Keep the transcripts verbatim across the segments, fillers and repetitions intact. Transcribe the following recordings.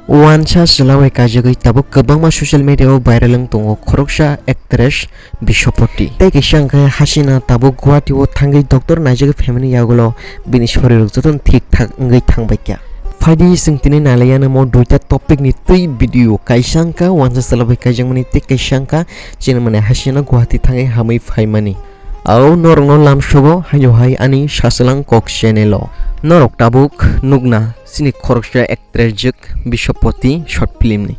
Wansa chwla bai kaijagwi tabuk kwbangma social media o viral wng tongo khoroksa actress Biswapati. Tei kisa hwnkhe Hasina tabuk Guwahati o thangwi doctor naijagwi phaimani yagulo bini sorirok jotono thik thak wngwi thangbaikha. Phaidi chwng tini nailaiyano mo duita topic ni twi video, kaisa hwnkha wansa chwla bai kaijakmani tei kaisa hwnkha chini mane Hasina Guwahati thangwi hamwi phaimani. Ao norokno lamsogo haino hai ani Sachwlang Kok channel o. Norok tabuk nukna chini khoroksa actress jwk Biswapati short film ni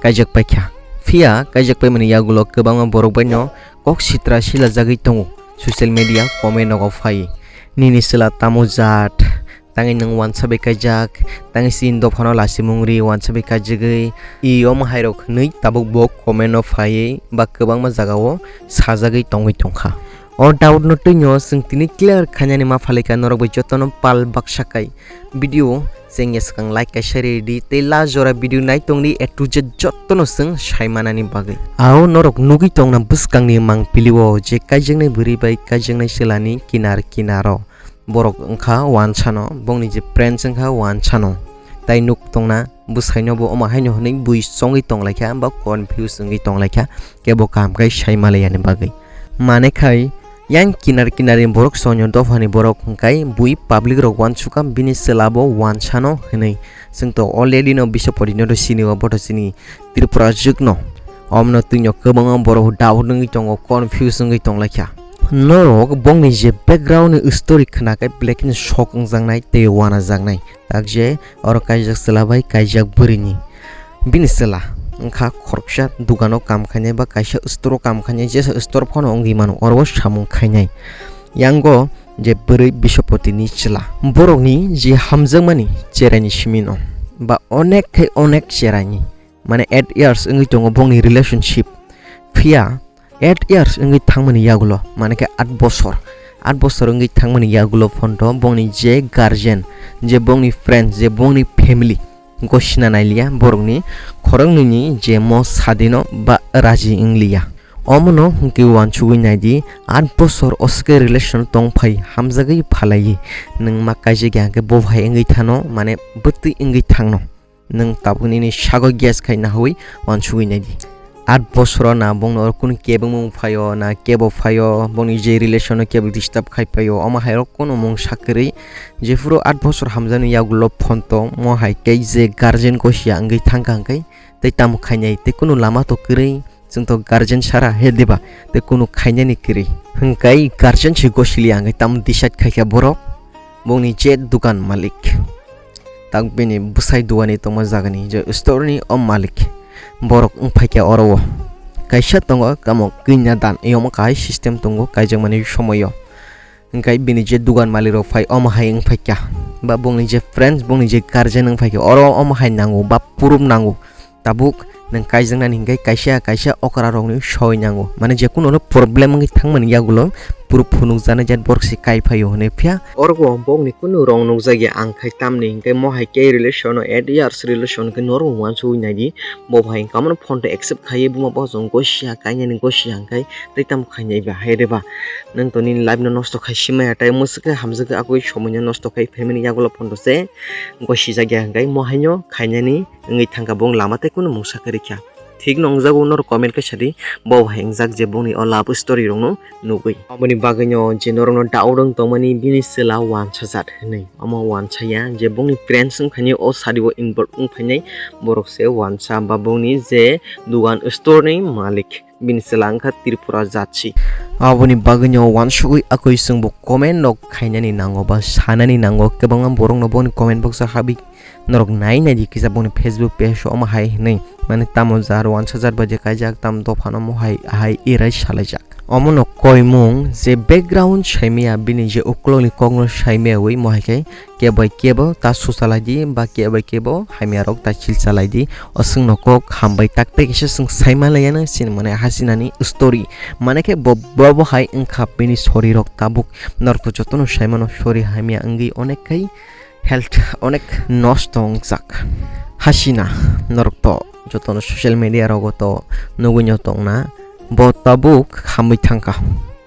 kaijak paikha. Phiya kaijak paimani yagulo kwbangma borok baino kok sitra silajagwi tongo social media comment rogo phaiwi. Nini chwla tamo jat? Tangwi nwng wansa bai kaijak, tangwi chini dophano lasimung ri wansa bai kaijagwi, i omo hairok hwnwi tabuk bo comment o phaiwi ba kwbangma jagao sajagwi tongwi tongkha. O doubt no twino chwng tini clear khainani ma phalikha norok bai jotono pal baksa kai video chengya swkang like kaisa ri di tei last jora video nai tongdi A to Z jotono chwng sai manani bagwi. Ao norok nugwi tongna bwskangni mangpili o je kaijaknai bwrwi bai kaijaknai chwlani kinar kinaro. Borok wngkha wansano, bongni je friends wngkha wansano. Tai nuk tongna bwsaino bo omo haino hwnwi bui chongwi tonglaikha ba confuse wngwi tonglaikha, kebo kaham khai sai malaiyani bagwi. Mane khai yang kinar kinarni borok sonyo dophani borok hwnkhe bui public rok wansukha bini chwla bo wansano hwnwi. Chwng to already no Biswapati no do sini o boto chini Tripura jwkno. Omno twino kwbangma borok doubt wngwi tongo, confuse wngwi tonglaikha. Norok bongni je background ni story khna khe belai kheno shock wngjaknai tei wanajaknai. Tak je oro kaijak chwla bai kaijak bwrwini. Bini chwla wngkha khoroksa dukano kam khainai ba kaisa store o kam khainai, jesa store phano wngwi mano, oro o samung khainai. Yango je bwrwi Biswapati ni chwla. Borokni je hamjakmani cheraini simi no ba onek khai onek cheraini. Mane eight years wngwi tongo bongni relationship. Phiya eight years wngwi thangmani yagulo, mane khe aat bosor. Aat bosor wngwi thangmani yagulo phonto bongni je guardian, je bongni friends, je bongni family, gosina nailiya borokni khoroknwini je mo sadino ba raji wngliya. Omono hwnkhe wansugwi naidi, aat bosor oswkhe relation tongphai hamjagwi phalaiwi. Nwng ma kaijagya hwnkhe bo hai wngwi thano, mane bwtwi wngwi thangno. Nwng tabuk nini sago guess khai nahui wansugwi naidi. Aat bosoro na bongno oro kunu kebengmung phaio, na kebo phaio, bongni je relation no kebo disturb khai phaio, omo hai rok kunu mung sa kwrwi. Jephuru aat bosor hamjakni yagulo phonto mo hai khe je guardian gosiya wngwi thangkha hwnkhe tei tamo khainai tei kunu lama to kwrwi. Chwng to guardian sara he diba, tei kunu khainani kwrwi. Hwnkhe guardian se gosiliya hwnkhe tamo decide khaikha borok, bongni je dukan malik. Tak bini bwsai duani tongma jagani je store ni o malik. Borok wngphaikha oro o. Kaisa tongo kamo kanya dan, eyamo kahai system tongo kaijakmani somoio. Hwnkhe bini je dugan malik rok phai omo hai wngphaikha. Ba bongni je friends, bongni je guardian wngphaikha, oro omo hai nango ba proof nango. Tabuk nwng kaijaknani hwnkhe kaisa kaisa okra rokni soi nango. Mane je kuno no problem wngwi thangmani yagulo proof phunukjaknai je borok se kai phaio hwnwi phiya. Oro bo bongni kuno rong nukjakya ang khai tamni hwnkhe mo hai khe relation no eight years relation hwnkhe norok wansugwi naidi. Bo hai hwnkhe amono phone to accept khaiwi buma bo chwng gosiya kainani gosiya hwnkhe tei tamo khainai ba hai reba. Nwng to nini life no nosto khai simaya tei mwswk khe hamjak khe akoi somoi no nosto khai family yagulo phone to se gosijakya hwnkhe mo haino khainani wngwi thangkha bong lama tei kunu mungsa kwrwi kha. Thik no wngjago norok comment khe sadi bo hai wngjak je bongni o love story rokno nugwi. Aboni bagwino je norokno doubt wng tongmani bini chwla wansajak hinwi. Omo wansaya je bongni friends wngphainai o sadi o involve wngphainai borok se wansa ba bongni je dugan store ni malik. Bini chwla wngkha Tripura jatsi. Aboni bagwino wansugwi akoi chwngbo comment rok khainani nango ba sanani nango, kwbangma borokno boni comment box o habwi norok nai naidi kisa boni Facebook page o omo hai hinwi, mane tamo jar wansajak bai je kaijak, tamo dophano omo hai hai erai salaijak. Omono koimung je background saimaya bini je ukulokni kokno saimaya wi mo hai khe kebo bai kebo ta suchalai di ba kebo bai kebo hamya rok ta chilchalai di. O chwngno kok hambai tak tei kisa chwng sai manlaiya no chini mane hasinani story. Mane khe bo, bo, bo hai wngkha bini sori rok tabuk norok to jotono sai mano sori hamya wngwi onek khai health onek nosto wngjak. Hasina norok to jotono social media rogo to nugwi no tongna bo tabuk hamwi thangkha.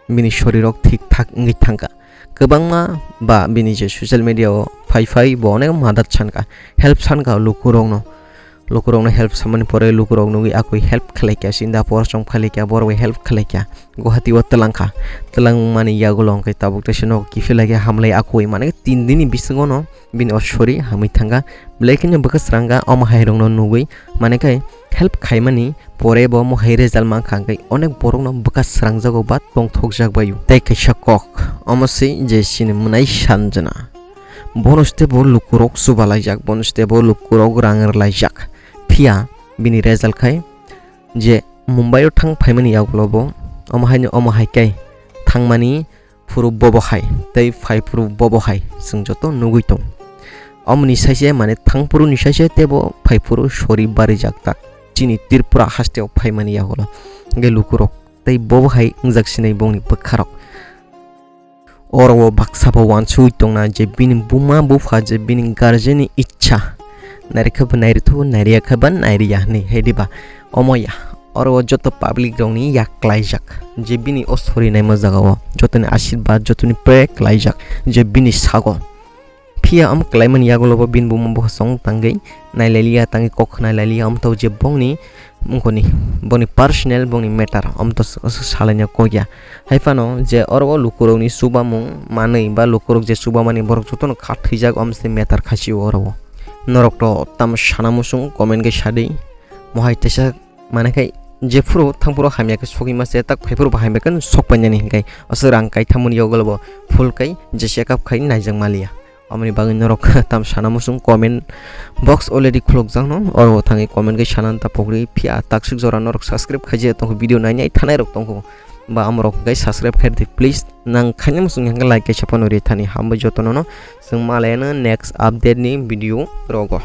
Bini sori rok thik thak wngwi thangkha. Kwbangma ba bini je social media o phai phai bo onek madad sankha, help sankha lukurokno. Lukurokno help samani pore lukurok nugwi akui help khlaikha, sinda por som khlaikha, borok bai help khlaikha. Guwahati o twlangkha, twlangmani yagulo hwnkhe tabuk teisa nogo kiphilai khe hamlai akui, mane tin dini bisingono bini o sori hamwi thangkha. Belai kheno bwkha srangkha omo hairokno nugwi, mane khe help khaimani pore bo omo hai result mankha, hwnkhe onek borokno bwkha srangjago ba tongthokjak baio. Tei kaisa kok, omo se je chini mwnai Sanjana. Bono stebo lukurok chubalaijak, bono stebo lukurok rang rwlaijak. Phiya bini result khai je Mumbai o thang phaimani yagulo bo omo haino omo hai khe thangmani phuru bobo hai tei phai phuru bobo hai chwng joto nugwi tong. Omoni saise mane thang phuru ni saise tebo phai phuru sori barijak tak chini Tripura hasteo phaimani yagulo. Hwnkhe lukurok tei bobo hai wngjak sinai bongni bwkharok. Oro o baksa bo uansugwi tongna je bini buma bupha je bini guardian ni ichha nairikha bo nairithok nairiyakha ba nairiya hinwi hai diba omo ya. Oro o joto public rokni yak klaijak je bini o sori naima jagao jotoni ashirbad jotoni prayer klaijak je bini sago. Phiya omo klaimani yagulo bo bini buma bupha song tangwi nailailiya tangwi kok khna lailiya omo to je bongni wngkoni bongni personal bongni matter omo to s-, s-, salaina kokya. Hai phano je oro o lukurokni chubamung manwi ba lukurok je chubamani borok jotono kha thwijak omo se matter khasio oro o. Norok to tamo sana muchung comment khe sadi. Mohai teisa mane khai jephuru thangphuru hamya khe sogwi ma se tak phaiphuru bo hamya khe sok painani hinkhai aswk rang kai thamoni yagulo bo full kai je check up khai naijak maliya. Amoni bagwi norok tam sana muchung comment box already khulukjakno, oro thangwi comment khe sana ta pokri phiya taksik jora norok subscribe khaijak tongkho, video nainai thanai rok tongkho ba amorok khe subscribe khaidi please. Nang khaina muchung hwnkhe like kaisa phano ri thani, hambai jotono no chwng malayano next update ni video rogo.